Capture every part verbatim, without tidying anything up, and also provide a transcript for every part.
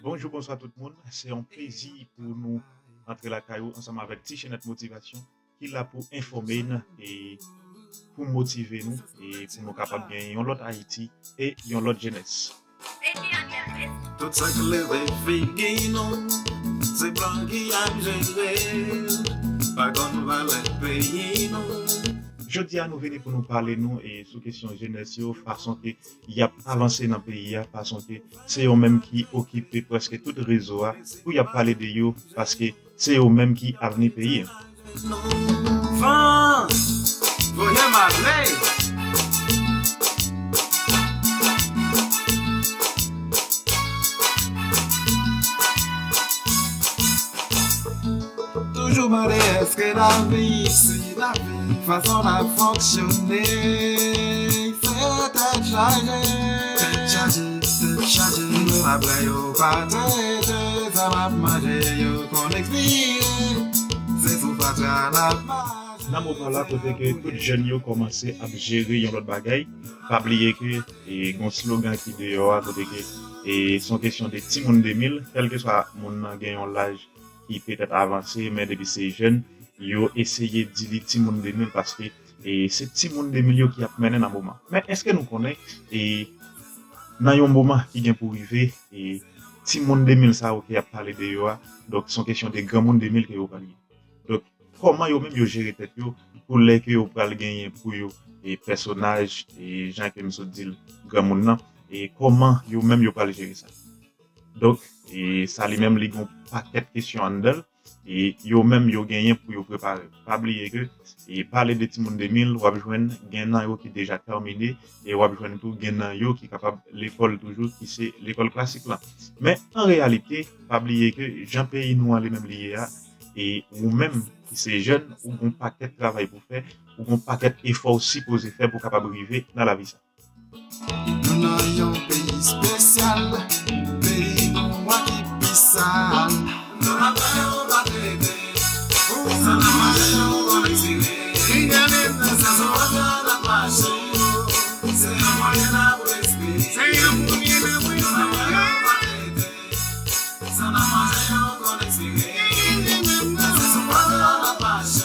Bonjou, bonswa tout moun. Se yon plezi pou nou antre lakay ou ansanm avèk Ti Chenèt Motivasyon ki la pou enfòme n e pou motive nou e pou nou kapab gen yon lòt Ayiti e yon lòt jenès. Tout sa k leve figi nou, se blan ki ap jere, pa konn valè peyi nou. Jodi a nou vini pou nou pale nou e sou kesyon jenès yo, fason ke y ap avanse nan peyi a, fason ke se yo menm ki okipe prèske tout rezo a pou y ap pale de yo, paske se yo menm ki avni peyi a. Van, voye m ale. Toujou mande èske lavi, si lavi, fason l ap fonksyone, se tèt chaje. Tèt chaje, tèt chaje. Nou ap wè yo pa trete, sa m ap manje, yo konn ekspire. Se sou fatra n ap mache. Nan moman la kote ke tout jèn yo kòmanse ap jere yon lòt bagay, pa bliye ke e, gon slogan ki deyò a kote ke e, se yon kesyon de timoun de mil, kèlkeswa moun nan gen yon laj ki petèt avanse, men depi se jèn, yo eseye di li timoun de mil paske e, se timoun de mil yo ki ap mennen nan moman. Men èske nou konnen e, nan yon moman ki gen pou rive, e, timoun de mil sa yo ke y ap pale de yo a, donk se yon kesyon de granmoun de mil ke yo pral ye. Donk, kòman yo menm yo jere tèt yo pou lè ke yo pral genyen pou yo e pèsonaj e jan ke m sot di l granmoun nan, e kòman yo menm yo pral jere sa? Donk, e sa li menm li gon pakèt kesyon anndan l, e yo menm yo genyen pou yo prepare. Pa bliye ke e pale de timoun de mil, w ap jwenn gen nan yo ki deja tèmine, e w ap jwenn tou gen nan yo ki kapab lekòl toujou, ki se lekòl klasik lan. Men an reyalite, pa bliye ke jan peyi nou an li menm li ye a, e ou menm ki se jèn, ou gon pakèt travay pou fè, ou gon pakèt efò ou sipoze fè pou w kapab rive nan lavi sa. Nou nan yon peyi espesyal, peyi nou an ki pi sal. Nou ap fè yon pa trete, sa n ap mache yo konn ekspire. Vin gade nan sezon an n ap mache, se yon mwayen n ap respire. Se yon mwayen n ap respire. Nou ap fè yon pa trete, sa n ap mache yo konn ekspire. Se sou fatra n ap mache,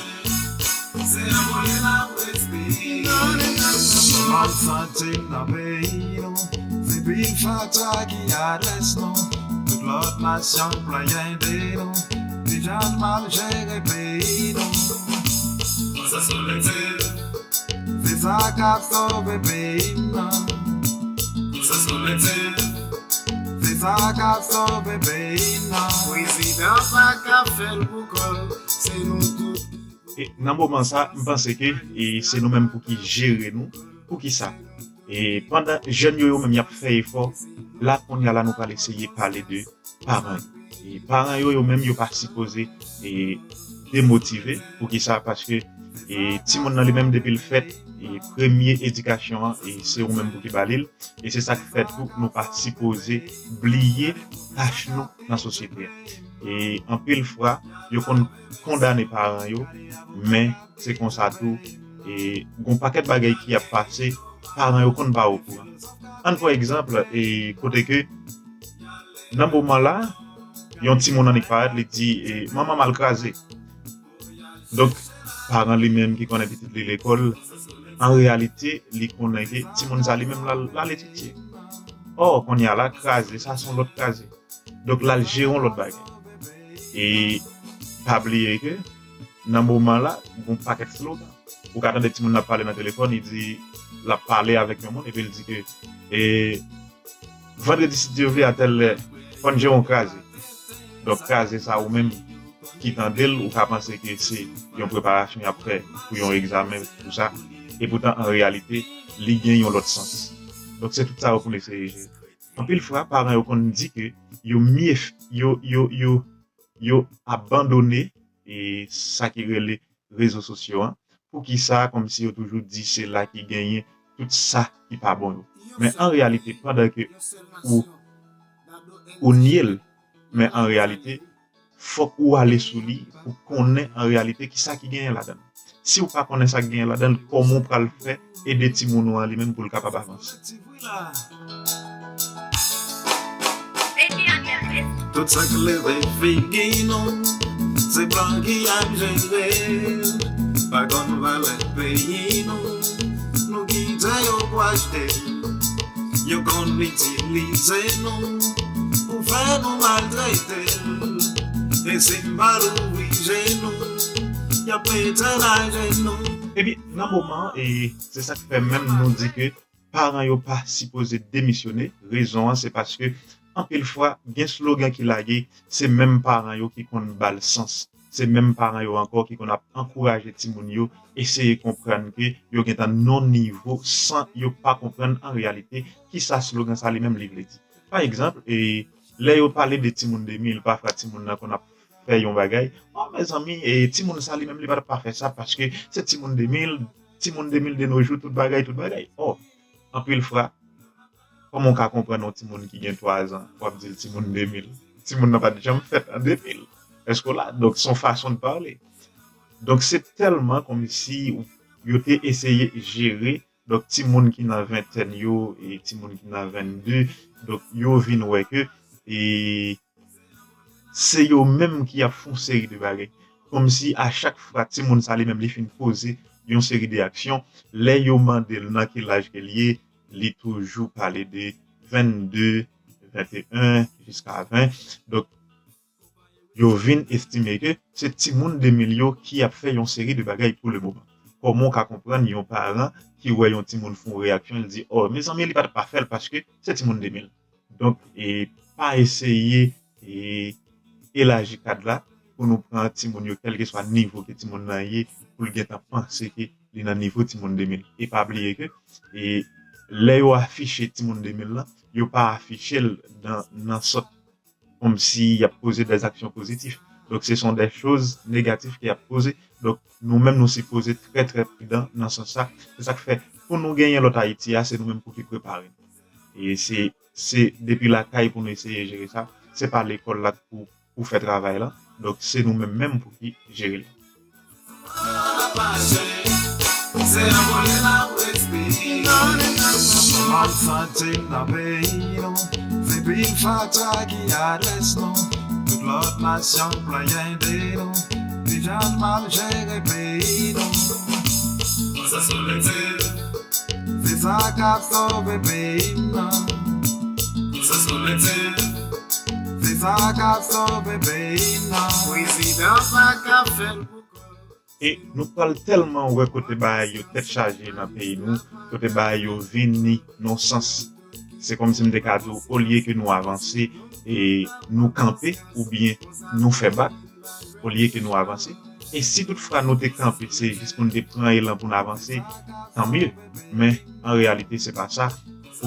se anvole n ap respire. Mal sante nan peyi nou, se pil fatra ki adrès nou. Tout lòt nasyon plenyen de nou, ki jan n mal jere peyi nou. Konsyans kolektif, se sa k ap sove peyi m nan. Konsyans kolektif, se sa k ap sove peyi m nan. Prezidan pa ka fè l pou kò l, se nou tout. E nan moman sa, m panse ke e se nou menm pou ki jere nou. Poukisa? E pandan jèn yo, yo menm y ap fè efò, la kounye a la nou pral eseye pale de paran yo. E paran yo, yo menm yo pa sipoze e demotive. Poukisa? Paske e timoun nan li menm depi l fèt, e premye edikasyon an e se ou menm pou ki ba li l. E se sa k fè tou nou pa sipoze bliye tach nou nan sosyete a. E anpil fwa, yo konn kondane paran yo, men se konsa tou, e gon pakèt bagay ki ap pase, paran yo konn pa okouran. Ann pran egzanp, e kote ke nan moman la, yon timoun annik parèt, li di, e manman m al kraze. Donk, paran li menm ki konnen pitit li lekòl, an reyalite, li konnen ke timoun sa li menm l al, l al etidye. Ò, kounye a la, kraze, sa se yon lòt kraze. Donk, l al jere yon lòt bagay. E pa bliye ke nan moman la, gon pakèt slogan. Ou ka tande timoun nan ap pale nan telefòn, li di, l ap pale avèk yon moun, epi l di ke, e, vandredi, si Dye vle, a tèl lè, fò n jere yon kraze. Donk, kraze sa ou menm ki tande l, ou ka panse ke se yon preparasyon y ap fè pou yon egzamen, tou sa. Epoutan, an reyalite, li gen yon lòt sans. Donk, se tout sa yo pou n eseye jere. Anpil fwa, paran yo konn di ke yo mye, yo, yo, yo, yo abandone e sa ki rele rezo sosyo an. Poukisa, kòmsi yo toujou di se la ki genyen tout sa ki pa bon yo. Men an reyalite, pandan ke ou, ou nye l, men an reyalite, fòk ou ale sou li pou konnen an reyalite ki sa ki genyen ladan l. Si ou pa konnen sa k genyen ladan l, kòman ou pral fè ede timoun ou an li menm pou l kapab avanse? Tout sa k leve figi nou, se blan ki ap jere l. Pa konn valè peyi nou, nou kite yo pou achte l. Yo konn itilize nou pou fè nou maltrete l. E si n pa louvri je nou, y ap mete n ajenou. Epi, nan moman an, e se sa k fè menm nou di ke paran yo pa sipoze demisyone. Rezon an, se paske anpil fwa, gen slogan ki lage, se menm paran yo ki konn ba l sans. Se menm paran yo ankò ki konn ap ankouraje timoun yo eseye konprann ke yo gentan nan nivo san yo pa konprann an reyalite kisa slogan sa li menm li vle di. Pa egzanp, e, lè yo pale de timoun de mil, pafwa timoun nan konn ap fè yon bagay, o, mezanmi, e, timoun sa li menm li pa t ap pa fè sa paske se timoun de mil, timoun de mil de nos jours, tout bagay, tout bagay. O, anpil fwa, kòman w ka konprann yon timoun ki gen twa zan, w ap di l timoun de mil? Timoun nan pa t janm fèt an de mil. Èske w la? Donk, se yon fason de pale. Donk, se tèlman kòmsi yo te eseye jere, donk, timoun ki nan ventèn yo, e timoun ki nan vennde, donk, yo vin wè ke, e, se yo menm ki ap fè yon seri de bagay. Kòmsi a chak fwa timoun sa li menm li fin poze yon seri de aksyon, lè yo mande l nan ki laj ke l ye, li toujou pale de vennde, venteyen, jiska ven. Donk, yo vin estime ke se timoun de mil yo ki ap fè yon seri de bagay pou le moman. Kòman w ka konprann yon paran ki wè yon timoun fè yon reyaksyon, li di, o, mezanmi, li pa t ap pa fè l paske se timoun de mil. Donk, e pa eseye, e, elaji kad la pou nou pran timoun yo, kèlkeswa nivo ke timoun nan ye, pou l gentan panse ke li nan nivo timoun de mil. E pa bliye ke, e, lè yo afiche timoun de mil lan, yo pa afiche l nan, nan sòt kòmsi y ap poze des actions positif. Donk, se son des choses négatif ke y ap poze. Donk, nou menm, nou sipoze trè, trè pridan nan sans sa. Se sa k fè, pou nou genyen lòt Ayiti a, se nou menm pou ki prepare n. E se, se depi lakay pou nou eseye jere sa. Se pa lekòl la pou, pou fè travay la. Donk, se nou menm menm pou ki jere l. Se anvole n ap respire. Mal santi n nan peyi nou. Se pil fatra ki adrès nou. Tout lòt nasyon plenyen de nou. Kijan n pral jere peyi nou? Konsyans kolektif. Se sa k ap sove peyi m nan. Konsyans kolektif. Se sa k ap sove peyi m nan. Prezidan pa ka fè l pou kò l. E nou pral tèlman wè kote bagay yo tèt chaje nan peyi nou, kote bagay yo vini nan sans. Se kòmsi m te ka di w, olye ke nou avanse, e nou kanpe, oubyen nou fè bak, olye ke nou avanse. E si toutfwa nou te kanpe, se jis pou n te pran elan pou n avanse, tanmye. Men, an reyalite, se pa sa.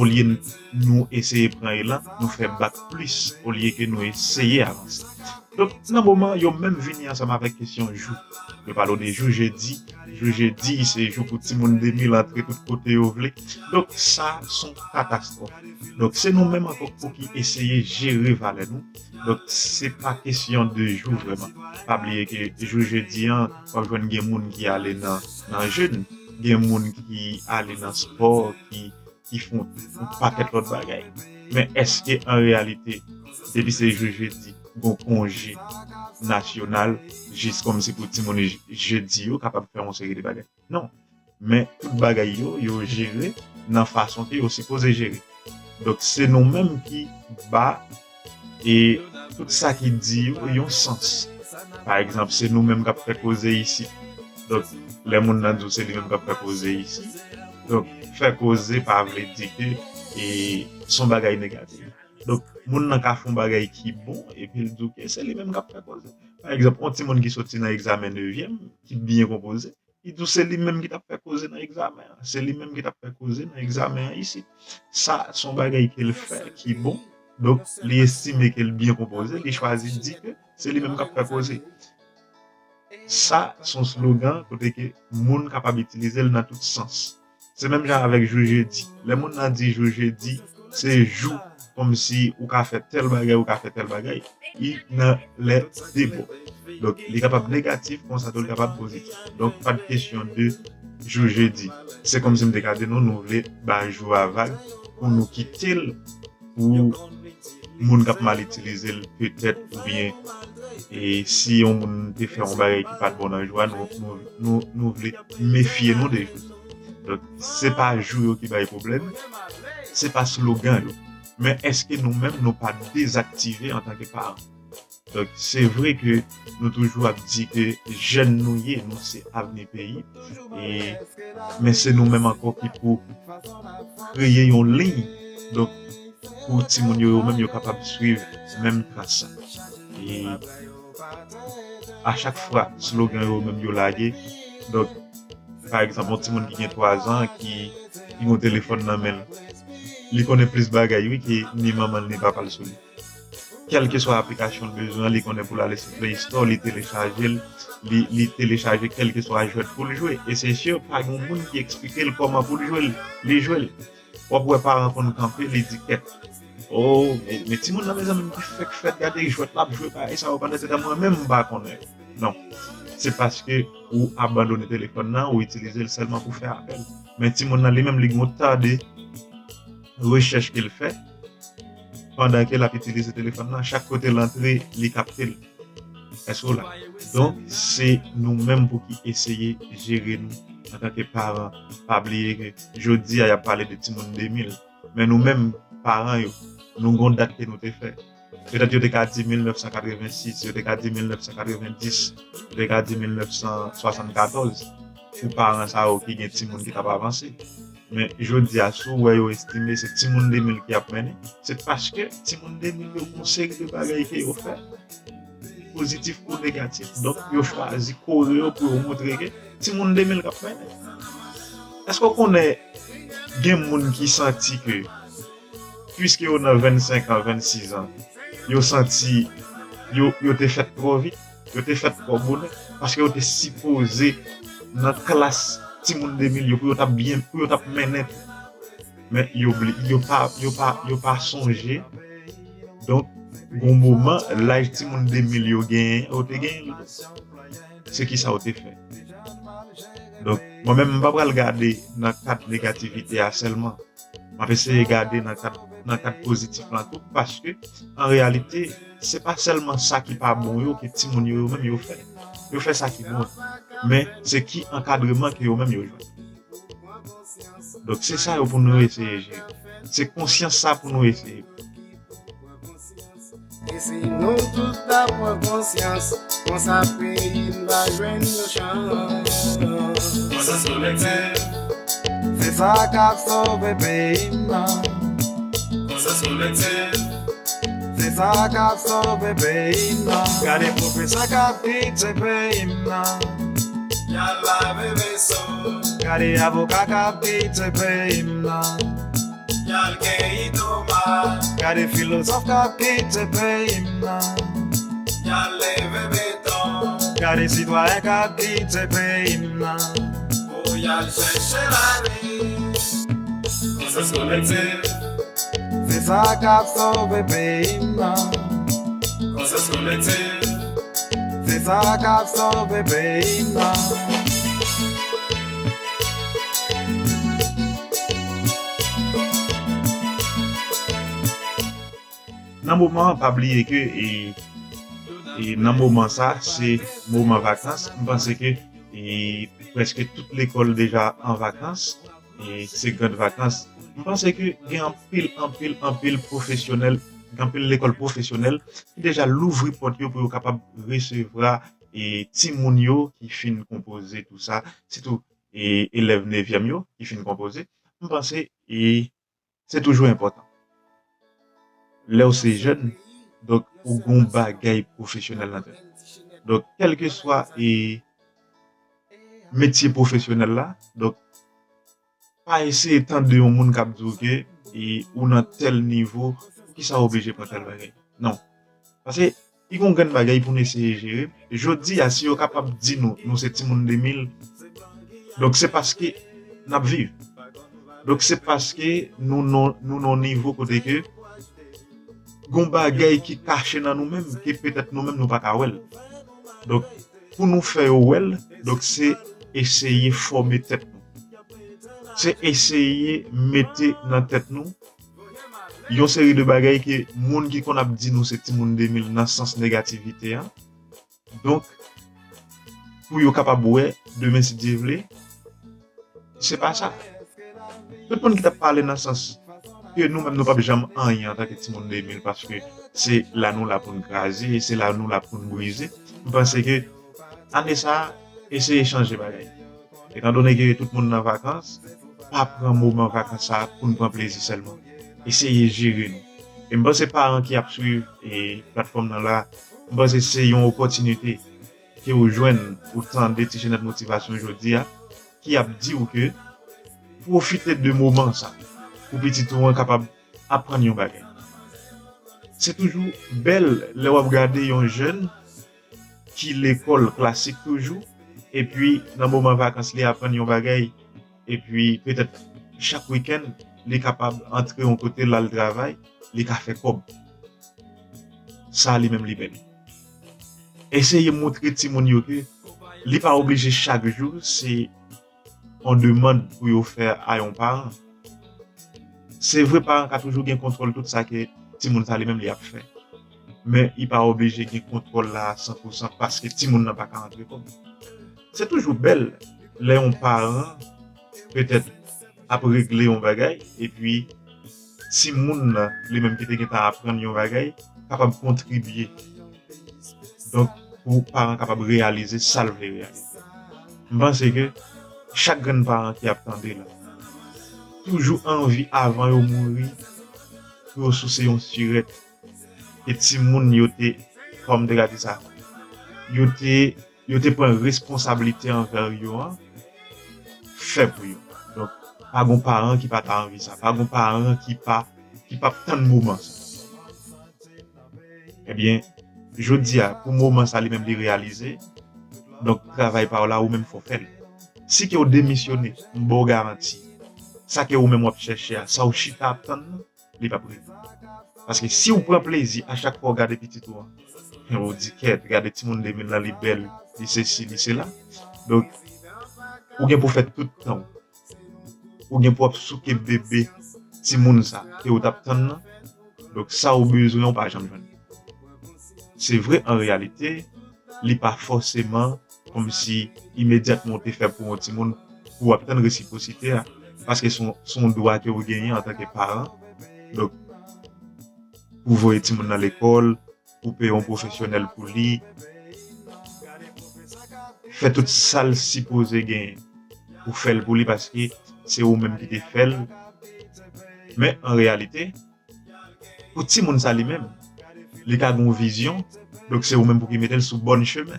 Olye n-, nou eseye pran elan, nou fè bak plis, olye ke nou eseye avanse. Donk, nan moman, yo menm vini ansanm avèk kesyon jou. Yo pale w de jou jedi. Jou jedi, se jou pou timoun de mil antre tout kote yo vle. Donk, sa, se yon katastwòf. Donk, se nou menm ankò pou ki eseye jere valè nou. Donk, se pa kesyon de jou vrèman. Pa bliye ke jou jedi an, w ap jwenn gen moun ki ale nan, nan jèn, gen moun ki ale nan spò, ki, ki fè yon pakèt lòt bagay. Men èske an reyalite, depi se jou jedi, gon konje nasyonal, jis kòmsi pou timoun je-, jedi yo kapab fè yon seri de bagay? Non. Men tout bagay yo, yo jere nan fason ke yo sipoze jere. Donk, se nou menm ki ba, e, tout sa ki di yo yon sans. Pa egzanp, se nou menm k ap fè koze isit. Donk, lè moun nan di w se li menm k ap fè koze isit, donk, fè koze pa vle di ke, e, se yon bagay negatif. Donk, moun nan ka fè yon bagay ki bon, epi l di w ke se li menm k ap fè koze. Pa egzanp, yon timoun ki soti nan egzamen nevyèm, ki byen konpoze, li di w se li menm ki t ap fè koze nan egzamen an. Se li menm ki t ap fè koze nan egzamen an isit. Sa, se yon bagay ke l fè ki bon. Donk, li estime ke l byen konpoze, li chwazi di ke se li menm k ap fè koze. Sa, se yon slogan kote ke moun kapab itilize l nan tout sans. Se menm jan avèk jou jedi. Lè moun nan di jou jedi, se jou kòmsi ou ka fè tèl bagay, ou ka fè tèl bagay, li nan lè de bò. Donk, li kapab negatif, konsa tou li kapab pozitif. Donk, pa t kesyon de jou jedi. Se kòmsi m te ka di nou, nou vle ba jou a vag pou nou kite l, pou moun k ap mal itilize l petèt, oubyen e si yon moun te fè yon bagay ki pa t bon nan jou a, nou, nou, nou, nou vle mefye nou de jou. Donk, se pa jou yo ki bay pwoblèm, se pa slogan yo. Men èske nou menm nou pa dezaktive antanke paran? Donk, se vre ke nou toujou ap di ke jèn nou ye, nou se avni peyi, e, men se nou menm ankò ki pou kreye yon liy, donk, pou timoun yo, yo menm yo kapab swiv menm tras sa. E a chak fwa slogan yo menm yo lage, donk, pa egzanp, yon timoun ki gen twa zan, ki, ki gen yon telefòn nan men l, li konnen plis bagay, wi, ke ni manman l, ni papa l sou li. Kèlkeswa aplikasyon l bezwen an, li konnen pou l ale sou Play Store, li telechaje l, li, li telechaje kèlkeswa jwèt pou l jwe. E se si pa gen moun ki eksplike l kòman pou l jwe l, li jwe l. W ap wè paran konn kanpe, li di kèt. Oh, men, men timoun nan, mezanmi, ki fèk fèt, gade jwèt l ap jwe, bagay sa yo, pandan se tan mwen menm m pa konnen. Non. Se paske ou abandone telefòn nan, ou itilize l sèlman pou fè apèl. Men timoun nan li menm, li gen yon tan de rechèch ke l fè, pandan ke l ap itilize telefòn nan, chak kote l antre, li kapte l. Èske w la? Donk, se nou menm pou ki eseye jere nou antanke paran. Pa bliye ke jodi a, y ap pale de timoun de mil. Men nou menm, paran yo, nou gon dat ke nou te fè. Petèt yo te ka di mil nèf san katrevensis, yo te ka di mil nèf san katrevendis, yo te ka di mil nèf san swasannkatòz pou paran sa yo ki gen timoun ki t ap avanse. Men jodi a, si w wè yo estime se timoun de mil ki ap mennen, se paske timoun de mil yo gon seri de bagay ke yo fè, pozitif ou negatif. Donk, yo chwazi kore yo pou yo montre ke timoun de mil k ap mennen. Èske w konnen gen moun ki santi ke, piske yo nan vennsenk an, vennsis an, yo santi yo, yo te fèt twò vit, yo te fèt twò bonè, paske yo te sipoze nan klas timoun de mil yo pou yo t ap byen, pou yo t ap mennen tou. Men yo bli-, yo pa, yo pa, yo pa sonje. Donk, gon moman, laj timoun de mil yo genyen, yo te genyen l tou. Se kisa yo te fè? Donk, mwen menm, m pa pral gade nan kad negativite a sèlman. M ap eseye gade nan kad, nan kad pozitif lan tou, paske, an reyalite, se pa sèlman sa ki pa bon yo ke timoun yo, yo menm yo fè. Yo fè sa ki bon. Men, se ki ankadreman ke yo menm yo jwenn. Donk, se sa yo pou nou eseye jere. Se konsyans sa pou nou eseye. E si nou tout ta pran konsyans, konsa peyi n va jwenn yon chans. Konsyans kolektif. Se sa k ap sove peyi m nan. Konsyans kolektif. Se sa k ap sove peyi m nan. Gade pwofesè k ap kite peyi m nan. Y al lave veso. Gade avoka k ap kite peyi m nan. Y al keyi tomat. Gade filozòf k ap kite peyi m nan. Y al leve beton. Gade sitwayen k ap kite peyi m nan. Pou y al chèche lavi. Konsyans kolektif. Se sa k ap sove peyi m nan. Konsyans kolektif. Se sa k ap sove peyi m nan. Nan moman an, pa bliye ke, e, e nan moman sa, se moman vakans. M panse ke, e, prèske tout lekòl deja an vakans. E se grand vakans. M panse ke gen anpil, anpil, anpil pwofesyonèl, gen anpil lekòl pwofesyonèl ki deja louvri pòt yo pou yo kapab resevwa, e, timoun yo ki fin konpoze tou sa, sitou, e, elèv nevyèm yo ki fin konpoze. M panse, e, se toujou enpòtan. Lè w se jèn, donk, ou gon bagay pwofesyonèl nan tèt. Donk, kèlkeswa, e, metye pwofesyonèl la, donk, pa eseye tande yon moun k ap di w ke, e, ou nan tèl nivo, poukisa w oblije pran tèl bagay? Non. Paske, li gon grenn bagay pou n eseye jere. Jodi a, si yo kapab di nou, nou se timoun de mil, donk se paske n ap viv. Donk se paske nou, nou, nou nan yon nivo kote ke gon bagay ki kache nan nou menm, ke petèt nou menm nou pa ka wè l. Donk, pou nou fè yo wè l, donk se eseye fòme tèt nou. Se eseye mete nan tèt nou yon seri de bagay ke moun ki konn ap di nou se timoun de mil nan sans negativite an. Donk, pou yo kapab wè, demen, si Dye vle, se pa sa. Tout moun ki t ap pale nan sans ke nou menm nou p ap janm anyen antanke timoun de mil, paske se la nou la pou n kraze, se la nou la pou n brize. M panse ke ane sa a, eseye chanje bagay. Etandone ke tout moun nan vakans, pa pran moman vakans sa a pou n pran plezi sèlman. Eseye jere nou. E m panse paran ki ap swiv e platfòm nan la, m panse se yon opòtinite ke w jwenn, ou tande Ti Chenèt Motivasyon jodi a, ki ap di w ke pwofite de moman sa pou pitit ou an kapab aprann yon bagay. Se toujou bèl lè w ap gade yon jèn ki lekòl klasik toujou, epi nan moman vakans li aprann yon bagay, epi petèt chak wikenn li kapab antre yon kote l al travay, li ka fè kòb. Sa li menm li bèl. Eseye montre timoun yo ke li pa oblije chak jou se yon demann pou yo fè a yon paran. Se vre, paran ka toujou gen kontwòl tout sa ke timoun sa li menm li ap fè. Men li pa oblije gen kontwòl la a san pou san paske timoun nan pa ka antre kòb. Se toujou bèl lè yon paran petèt ap regle yon bagay, epi timoun nan, li menm ki te gentan aprann yon bagay, kapab kontribye. Donk, pou paran kapab reyalize sa l vle reyalize. M panse ke chak grenn paran ki ap tande la, toujou anvi avan yo mouri, pou yo souse yon sirèt. E timoun yo te, kòm m te ka di sa, yo te, yo te pran responsablite anvè yo an, fè pou yo. Donk, pa gon paran ki pa ta anvi sa. Pa gon paran ki pa, ki p ap tann moman sa. Ebyen, jodi a, pou moman sa li menm li reyalize, donk, travay pa w la, ou menm fò w fè l. Si ke w demisyone, m ba w garanti, sa ke ou menm w ap chèche a, sa w chita ap tann nan, li p ap rive. Paske si w pran plezi a chak fwa w gade pitit ou an, ou di, "Kèt, gade timoun de mil lan, li bèl, li sesi, li sela." Donk, ou gen pou fè tout tan w. Ou gen pou ap souke bebe timoun sa ke ou t ap tann nan. Donk, sa ou bezwen an, ou pa janm jwenn. Se vre, an reyalite, li pa fòseman kòmsi imedyatman ou te fè pou yon timoun, pou w ap tann resipwosite a. Paske se yon, se yon dwa ke ou genyen antanke paran. Donk, pou voye timoun nan lekòl, pou peye yon pwofesyonèl pou li, fè tout sa l sipoze genyen pou fè l pou li, paske se ou menm ki te fè l. Men, an reyalite, pou timoun sa li menm, li ka gen yon vizyon, donk se ou menm pou ki mete l sou bòn chemen.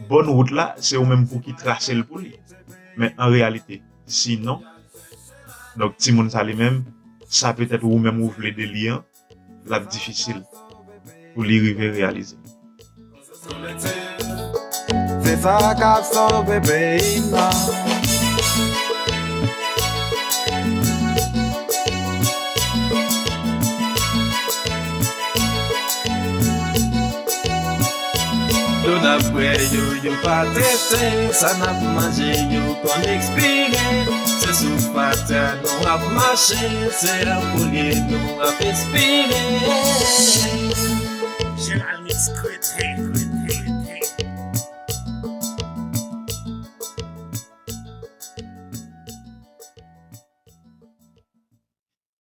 Bòn wout la, se ou menm pou ki trase l pou li. Men an reyalite, sinon, donk timoun sa li menm, sa petèt ou menm ou vle de li an, l ap difisil pou li rive reyalize. Se sa k ap sove peyi m nan. Dlo n ap bwè yo, yo pa trete. Sa n ap manje, yo konn ekspire. Se sou patya nou ap mache, se anpou lye nou ap espire. Jeramis Krete, Krete, Krete.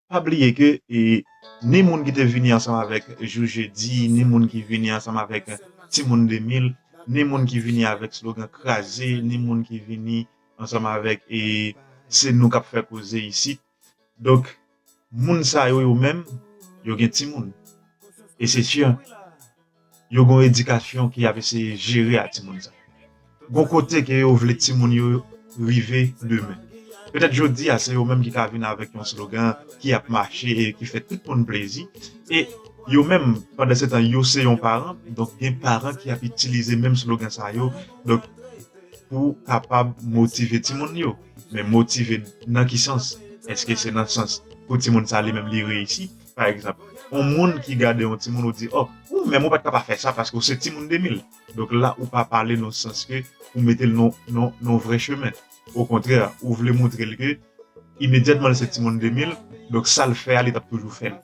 Pa bliye ke, e, ni moun ki te vini ansanm avèk Jou Jedi, ni moun ki vini ansanm avèk Timoun de mil, ni moun ki vini avèk slogan Kraze, ni moun ki vini ansanm avèk, e, Se nou k ap fè koze isit. Donk, moun sa yo, yo menm, yo gen timoun. E se si, yo gen yon edikasyon ke y ap eseye jere a timoun sa yo. Gon kote ke yo vle timoun yo rive demen. Petèt jodi a, se yo menm ki ka vin avèk yon slogan ki ap mache e ki fè tout moun plezi. E yo menm, pandan se tan, yo se yon paran, donk gen paran ki ap itilize menm slogan sa yo. Donk, pou kapab motive timoun yo. Men motive nan ki sans? Èske se nan sans pou timoun sa li menm li reyisi? Pa egzanp, yon moun ki gade yon timoun, ou di, "Oh, ou menm ou pa t ka pa fè sa paske ou se timoun de mil." Donk la, ou pa pale nan sans ke ou mete l nan, nan, nan vrè chemen. Okontrè, ou vle montre l ke imedyatman l se timoun de mil, Donk, sa l fè a, li t ap toujou fè l.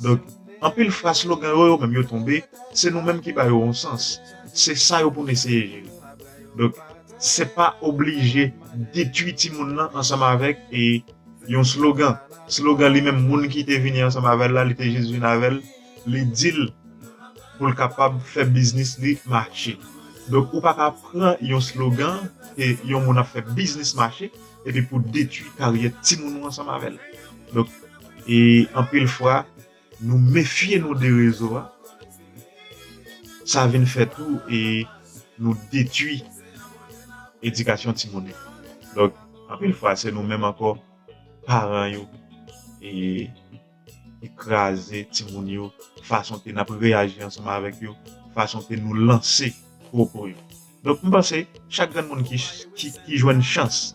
Donk, anpil fwa, slogan yo, yo menm, yo tonbe, se nou menm ki ba yo yon sans. Se sa yo pou n eseye jere. Donk, se pa oblije detwi timoun nan ansanm avèk e yon slogan. Slogan li menm, moun ki te vini ansanm avè l la, li te jis vin avè l, li di l pou l kapab fè biznis li mache. Donk, ou pa ka pran yon slogan ke yon moun ap fè biznis mache, epi pou detwi karyè timoun ou ansanm avè l. Donk, e anpil fwa, nou mefye nou de rezo a, sa vin fè tou e nou detwi edikasyon timoun yo. Donk, anpil fwa, se nou menm ankò, paran yo, e ki kraze timoun yo, fason ke n ap reyaji ansanm avèk yo, fason ke nou lanse pwopo yo. Donk, m panse, chak grenn moun ki, ki, ki jwenn chans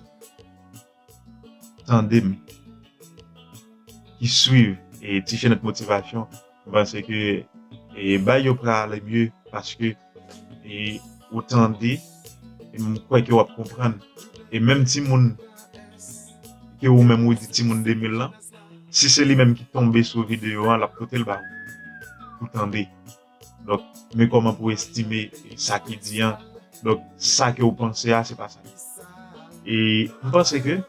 tande m, ki swiv e ti chenèt motivasyon, m panse ke e bay yo prale mye paske e ou tande, e m kwè ke w ap konprann. E menm timoun ke ou menm ou di timoun de mil lan, si se li menm ki tonbe sou videyo an, l ap pote l ba ou pou tande. Donk, men kòman pou estime sa ki di an. Donk, sa ke w panse a, se pa sa. E m panse ke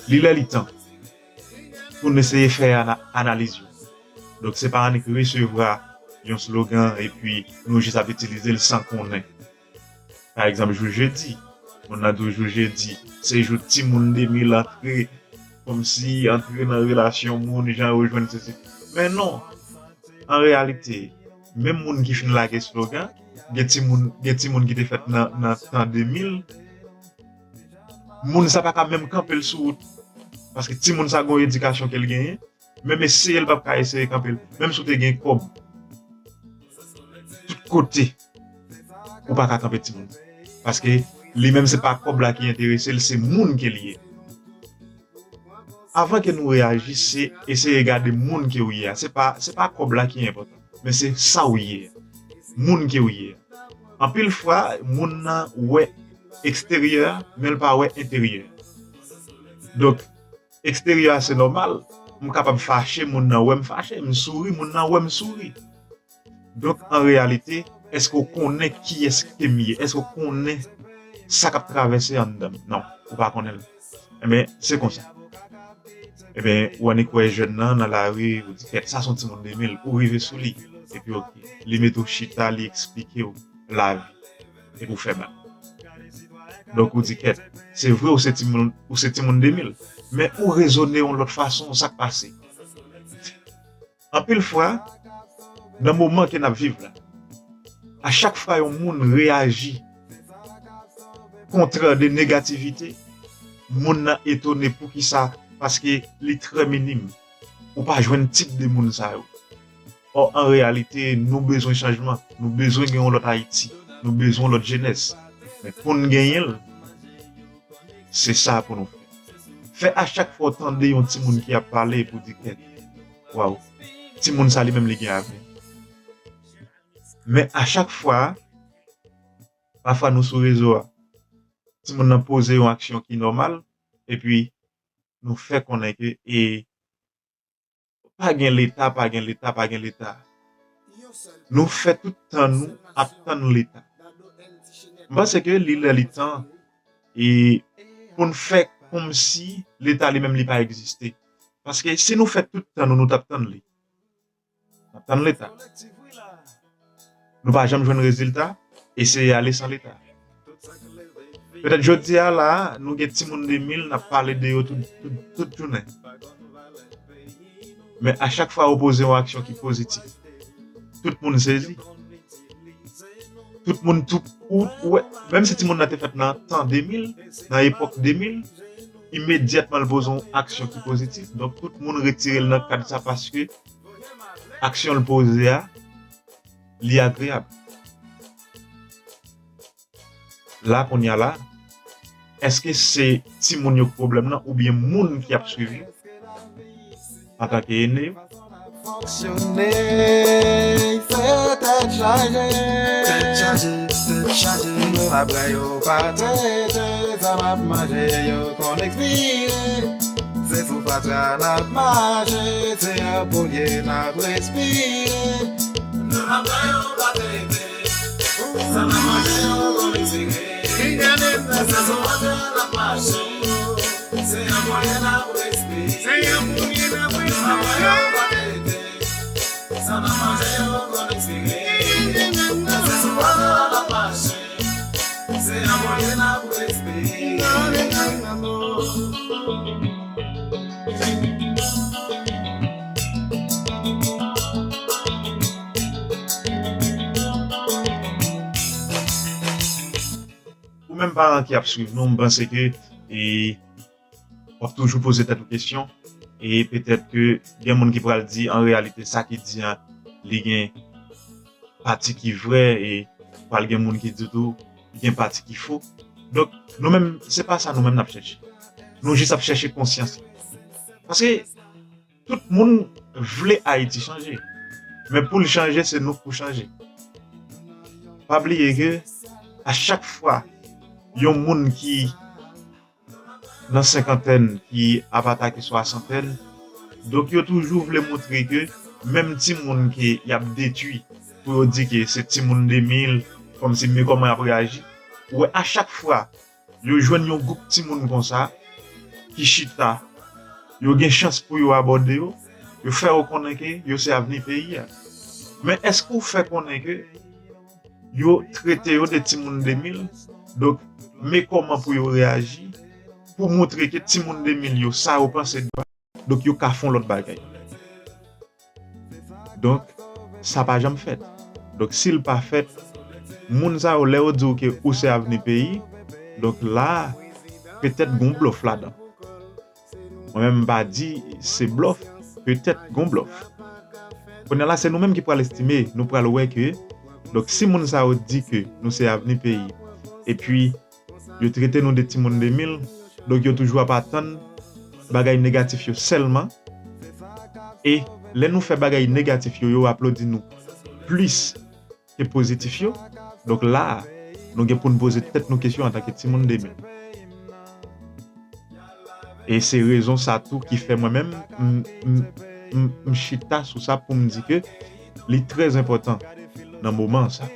li lè li tan pou n eseye fè ana-, analiz yo. Donk, se pa annik resevwa yon slogan epi nou jis ap itilize l san konnen. Pa egzanp, jou jedi, moun nan di w jou jedi, se jou timoun de mil antre, kòmsi antre nan relasyon moun, jan yo jwenn sesi. Men non, an reyalite, menm moun ki fin lage slogan, gen timoun, gen timoun ki te fèt nan, nan tan de mil, moun sa pa ka menm kanpe l sou wout. Paske timoun sa gen yon edikasyon ke l genyen, menm eseye l p ap ka eseye kanpe l. Menm si w te gen kòb, tout kote, ou pa ka kanpe timoun. Paske li menm se pa kòb la ki enterese l, se moun ke l ye. Avan ke nou reyaji, se eseye gade moun ke w ye a. Se pa, se pa kòb la ki enpòtan, men se sa w ye a. Moun ke w ye a. Anpil fwa, moun nan wè eksteryè a, men l pa wè enteryè a. Donk, eksteryè a se nòmal, m kapab fache, moun nan wè m fache, m souri, moun nan wè m souri. Donk, an reyalite, èske w konnen kiyès ke m ye? Èske w konnen sa k ap travèse anndan m? Non, ou pa konnen l. Enben, se konsa. Enben, ou annik wè jèn nan nan lari, ou di, kèt, sa se yon timoun de mil, ou rive sou li. Epi, oke, li mete w chita, li eksplike w lavi. Epi w fè bak. Donk, ou di, kèt, se vre, ou se timoun, ou se timoun de mil, men ou rezone yon lòt fason, sa k pase? Anpil fwa, nan moman ke n ap viv la, a chak fwa yon moun reyaji kontrè de negativite, moun nan etone poukisa, paske li trè minim. Ou pa jwenn tip de moun sa yo. Ò, an reyalite, nou bezwen chanjman. Nou bezwen gen yon lòt Ayiti. Nou bezwen yon lòt jenès. Men pou n genyen l, se sa pou nou fè. Fè a chak fwa w tande yon timoun ki ap pale epi w di, kèt, waw, timoun sa li menm li gen avni. Men a chak fwa, pafwa nou sou rezo a, timoun nan poze yon aksyon ki nòmal, epi nou fè konnen ke e pa gen Leta, pa gen Leta, pa gen Leta. Nou fè tout tan nou ap tann Leta. M panse ke li lè li tan e pou n fè kòmsi Leta li menm li pa egziste. Paske si nou fè tout tan nou, nou t ap tann li. N ap tann Leta. Nou pa janm jwenn rezilta, eseye ale san Leta. Petèt jodi a la, nou gen timoun de mil, n ap pale de yo tout, tout, tout jounen. Men a chak fwa ou poze yon aksyon ki pozitif, tout moun sezi. Tout moun tou, ou, ou wè, menm si timoun nan te fèt nan tan de mil, nan epòk de mil, imedyatman l poze yon aksyon ki pozitif. Donk, tout moun retire l nan kad sa paske aksyon l poze a, li agreyab. La, kounye a la, èske se timoun yo k pwoblèm nan oubyen moun ki ap swiv yo antanke ene yo? Fonksyone, se tèt chaje. Tèt chaje, tèt chaje. Yo ap bwè, yo pa tete, sa m ap manje, yo konn ekspire. Se sou fatra n ap mache, se yon poulye n ap respire. Nan maten yo pa tete, sa n ap manje yo konn retire. Se sou fatra n ap mache, se yon poulye n ap respire. Nan maten yo pa tete, sa n ap manje yo konn retire. Se sou fatra n ap mache, se yon poulye n ap respire. Ou menm paran ki ap swiv nou, m panse ke e, w ap toujou poze tèt ou kesyon. E petèt ke gen moun ki pral di, an reyalite, sa ki di an, li gen pati ki vrè, e pral gen moun ki di tou, li gen pati ki fo. Donk, nou menm, se pa sa nou menm n ap chèche. Nou jis ap chèche konsyans. Paske tout moun vle Ayiti chanje. Men pou l chanje, se nou k pou chanje. Pa bliye ke a chak fwa yon moun ki nan senkantèn ki ap atake swasantèn, donk yo toujou vle montre ke menm timoun ke y ap detwi pou yo di ke se timoun de mil, kòmsi men kòman y ap reyaji. Ou wè, a chak fwa yo jwenn yon gwoup timoun konsa ki chita, yo gen chans pou yo abòde yo, yo fè yo konnen ke yo se avni peyi a. Men èske w fè konnen ke yo trete yo de timoun de mil? Donk, men kòman pou yo reyaji pou montre ke timoun de mil yo, sa yo panse dwa, donk yo ka fè yon lòt bagay. Donk, sa pa janm fèt. Donk, si l pa fèt, moun sa yo, lè yo di w ke ou se avni peyi, donk la, petèt gon blòf ladan. Mwen menm, m pa di se blòf, petèt gon blòf. Kounye a la, se nou menm ki pral estime, nou pral wè ke, donk, si moun sa yo di ke nou se avni peyi, epi yo trete nou de timoun de mil, donk yo toujou ap atann bagay negatif yo sèlman. E lè nou fè bagay negatif yo, yo aplodi nou plis ke pozitif yo. Donk la a, nou gen pou n poze tèt nou kesyon antanke timoun de mil. E se rezon sa tou ki fè mwen menm, m, m, m, m chita sou sa pou m di ke li trè enpòtan nan moman sa.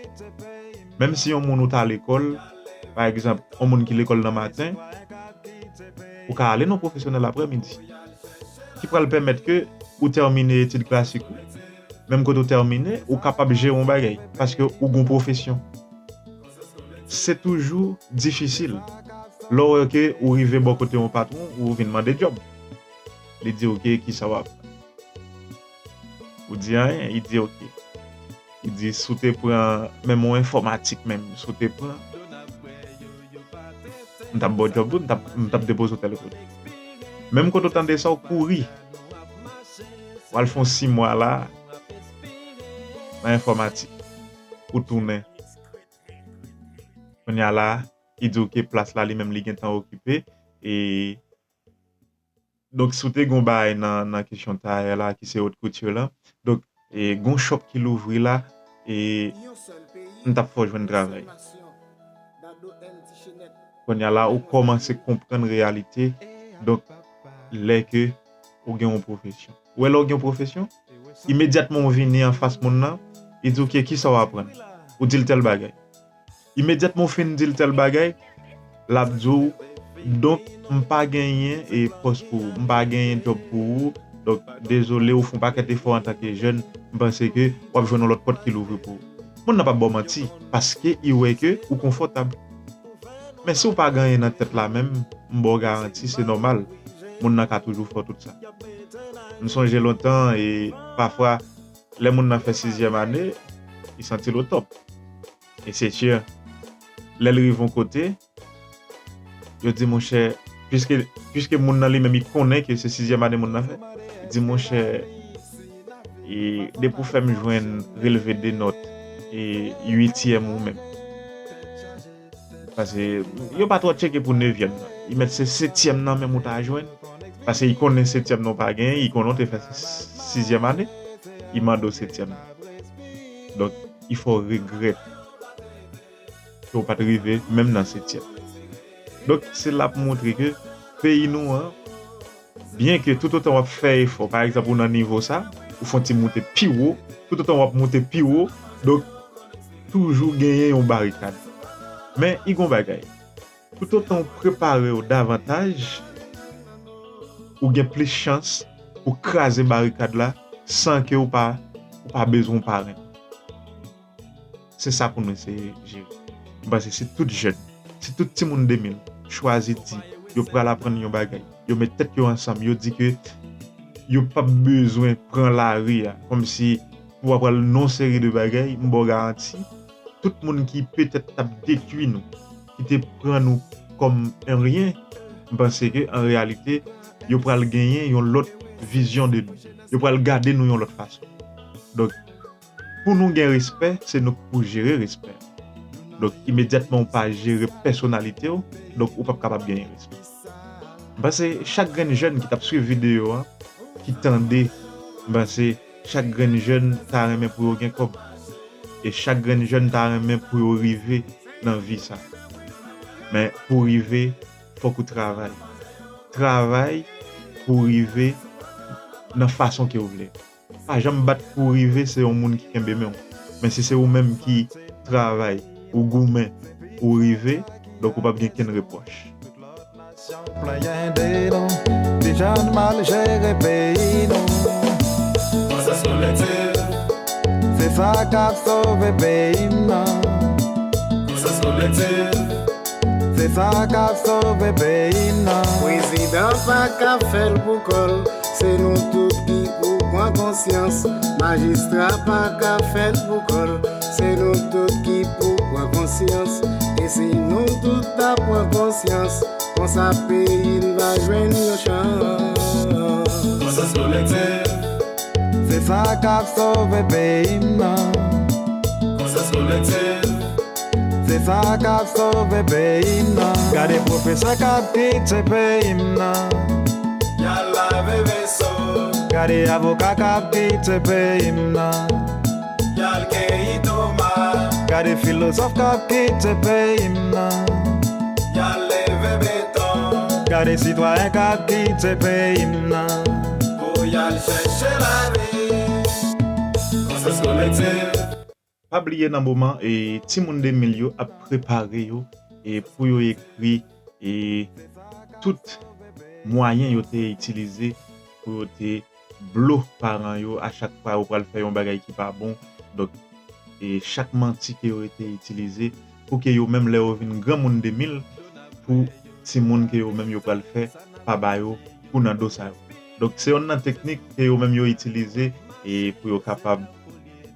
Menm si yon moun ou t al lekòl, pa egzanp, yon moun ki lekòl nan maten, ou ka ale nan pwofesyonèl aprèmidi, ki pral pèmèt ke ou tèmine etid klasik ou, menm kote ou tèmine, ou kapab jere yon bagay, paske ou gon pwofesyon. Se toujou difisil. Lè w wè ke ou rive bò kote yon patwon, ou vin mande djòb. Li di, "Ok, kisa w ap?" Ou di, "Anyen." Li di, "Ok." Li di, "Si w te pran menm yon enfòmatik menm, si w te pran, m t ap ba w djòb wi, m t ap, m t ap depoze w tèl kote." Menm kote w tande sa, w kouri. W al fè yon sis mwa la, nan enfòmatik. Ou tounen. Kounye a la, li di w ke plas la, li menm, li gentan okipe. E, donk, si w te gon bagay nan, nan kesyon tayè la, ki se haute couture la, donk, e, gon shop ki louvri la, e, m t ap fè w jwenn travay. Kounye a la, ou kòmanse konprann reyalite. Donk, lè ke ou gen yon pwofesyon. Ou wè lè w gen yon pwofesyon, imedyatman w vini anfas moun nan, li di w, "Ok, kisa w aprann?" Ou di l tèl bagay. Imedyatman w fin di l tèl bagay, l ap di w, "Donk, m pa genyen e pòs pou ou, m pa genyen djòb pou ou, donk, dezole, ou fè yon pakèt efò antanke jèn, m panse ke w ap jwenn yon lòt pòt ki louvri pou ou." Moun nan p ap ba w manti, paske li wè ke ou konfòtab. Men si w pa gen anyen nan tèt la menm, m ba w garanti, se nòmal. Moun nan ka toujou fè w tout sa. M sonje lontan, e pafwa, lè moun nan fè sizyèm ane, li santi l o top. E se sè, lè l rive yon kote, yo di, "Monchè," piske, piske moun nan li menm, li konnen ke se sizyèm ane moun nan fè, li di, "Monchè, e depi w fè m jwenn relve de nòt, e uityèm ou menm." Paske yo pa twò tcheke pou nevyèm nan. Li mèt se setyèm nan menm ou ta jwenn. Paske li konnen setyèm nan ou pa genyen, li konnen ou te fè sizyèm ane, li mande w setyèm nan. Donk, li fè w regrèt ke w pa t rive menm nan setyèm. Donk, se la pou montre ke peyi nou an, Byen ke toutotan w ap fè efò, pa egzanp, ou nan nivo sa, ou fè yon ti moute pi wo, toutotan w ap moute pi wo, donk, toujou genyen yon barikad. Men, i gon bagay. Toutotan w prepare w davantaj, ou gen plis chans pou kraze barikad la san ke w pa, ou pa bezwen yon parenn. Se sa pou nou eseye jere. M panse si tout jèn, si tout timoun de mil chwazi di yo pral aprann yon bagay, yo met tèt yo ansanm, yo di ke yo p ap bezwen pran lari a, kòmsi pou w apral non seri de bagay, m ba w garanti, tout moun ki petèt t ap detwi nou, ki te pran nou kòm anyen, m panse ke an reyalite, yo pral genyen yon lòt vizyon de nou. Yo pral gade nou yon lòt fason. Donk, pou nou gen respè, se nou k pou jere respè. Donk, imedyatman ou pa jere pèsonalite w, donk ou p ap kapab genyen respè. M panse chak grenn jèn ki t ap swiv videyo a, ki tande, m panse chak grenn jèn ta renmen pou yo gen kòb. E chak grenn jèn ta renmen pou yo rive nan vi sa. Men pou rive, fòk ou travay. Travay pou rive nan fason ke w vle. Pa janm bat pou w rive, se yon moun ki kenbe men w. Men si se ou menm ki travay, ou goumen, ou rive, donk ou p ap gen kenn repwòch. Plenyen de nou, deja n mal jere peyi nou. Konsyans kolektif. Se sa k ap sove peyi m nan. Konsyans kolektif. Se sa k ap sove peyi m nan. Prezidan pa ka fè l pou kò l. Se nou tout ki pou pran konsyans. Majistra pa ka fè l pou kò l. Se nou tout ki pou pran konsyans. E si nou tout ta pran konsyans, konsa peyi n va jwenn yon chans. Konsyans kolektif. Se sa k ap sove peyi m nan. Konsyans kolektif. Se sa k ap sove peyi m nan. Gade pwofesè k ap kite peyi m nan. Y al lave veso. Gade avoka k ap kite peyi m nan. Y al keyi tomat. Gade filozòf k ap kite peyi m nan. Y al leve beton. Gade sitwayen k ap kite peyi m nan. Pou y al chèche lavi. Konsyans kolektif. Pa bliye nan moman e timoun de mil yo ap prepare yo e pou yo ekri e tout mwayen yo te itilize pou yo te blo paran yo a chak fwa yo pral fè yon bagay ki pa bon. Donk, e chak manti ke yo te itilize pou ke yo menm lè yo vin granmoun de mil, pou timoun ke yo menm yo pral fè pa ba yo kou nan do sa yo. Donk, se yonn nan teknik ke yo menm yo itilize e pou yo kapab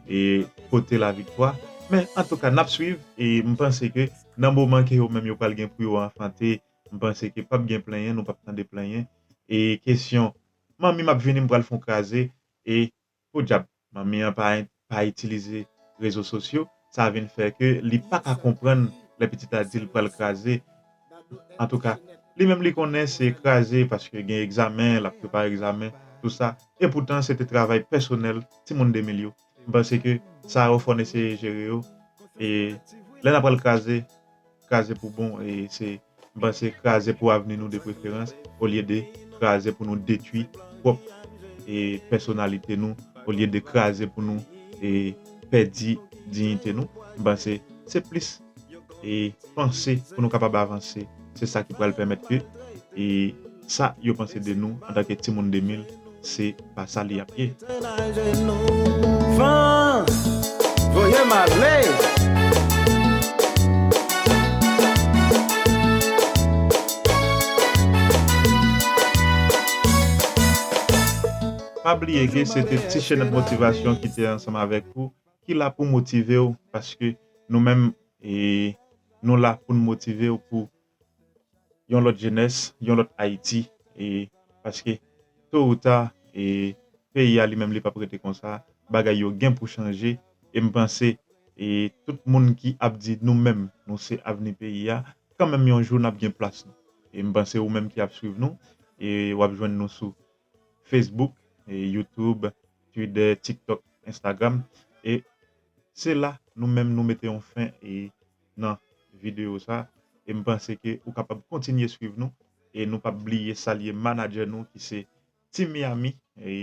e pote laviktwa. Men, antouka, n ap swiv e m panse ke nan moman ke yo menm yo pral gen pou yo anfante, m panse ke p ap gen plenyen, nou p ap tande plenyen. E kesyon, manmi m ap vini, m pral fè yon kraze, e podyab, manmi an pa, pa itilize rezo sosyo, sa vin fè ke li pa ka konprann lè pitit la di l pral kraze. Antouka, li menm li konnen se kraze paske gen egzamen, l ap prepare egzamen, tou sa. Epoutan, se te travay pèsonèl timoun de mil yo. M panse ke sa yo fò n eseye jere yo. E lè n ap pral kraze, kraze pou bon, e se, m panse kraze pou avni nou de preferans, olye de kraze pou nou detwi pwòp e pèsonalite nou, olye de kraze pou nou e pèdi diyite nou. M panse se plis e panse pou nou kapab avanse. Se sa ki pral pèmèt ke e sa yo panse de nou antanke timoun de mil, se pa sa li ap ye. Van, voye m ale. Pa bliye ke se te Ti Chenèt Motivasyon ki te ansanm avèk ou, ki la pou motive w, paske nou menm, e, nou la pou n motive w pou yon lòt jenès, yon lòt Ayiti, e, paske to ou ta, e, peyi a li menm li p ap rete konsa, bagay yo gen pou chanje, e m panse, e, tout moun ki ap di nou menm, nou se avni peyi a, kanmenm yon jou n ap gen plas nou. E m panse ou menm ki ap swiv nou, e w ap jwenn nou sou Facebook, e, YouTube, Twitter, TikTok, Instagram. E se la nou menm nou mete yon fen e nan videyo sa. E m panse ke ou kapab kontinye swiv nou. E nou p ap bliye salye manadjè nou ki se Team Miami, e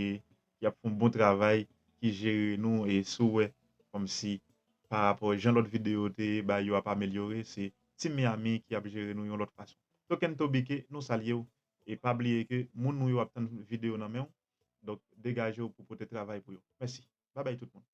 y ap fè yon bon travay, ki jere nou, e si w wè kòmsi pa rapò jan lòt videyo te ye, bagay yo ap amelyore, se Team Miami ki ap jere nou yon lòt fason. Token Tobike, nou salye w, e pa bliye ke moun nou yo ap tann videyo nan men w, donk degaje w pou pote travay pou yo. Mèsi. Babay tout moun.